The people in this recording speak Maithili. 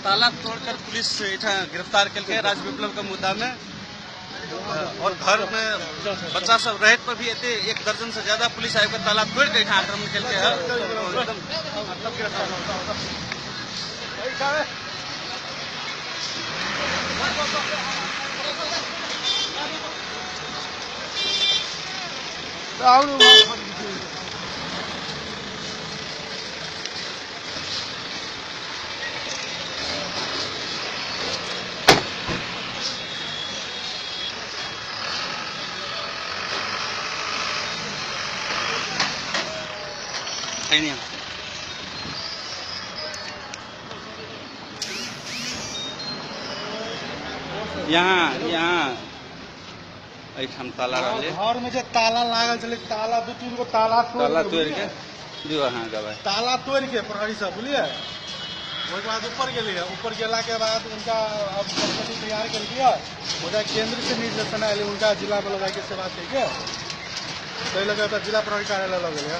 ताला तोड़कर पुलिस एहिठाम गिरफ्तार केलकै राज विप्लव के मुद्दा में। और घर में बच्चा सब रहत पर भी एते 1 दर्जन से ज्यादा पुलिस आबि के ताला तोड़ के एहिठाम आक्रमण केलकै है। एकदम यहाँ यहाँ एहिठाम ताला रहलै। घर में जे ताला लागल छलै, ताला 2-3 गो ताला तोड़ के दियौ अहाँ गवाह। ताला तोड़ के प्रहरी सब, बुझलियै। ओहिके बाद ऊपर गेलियै, ऊपर गेला के बाद उनका अब तैयार केलकै, मुदा केंद्र से निर्देशन आयल, उनका जिला में लगाके सेवा के ताहि लऽ कऽ जिला प्रहरी कार्यालय लऽ गेलै।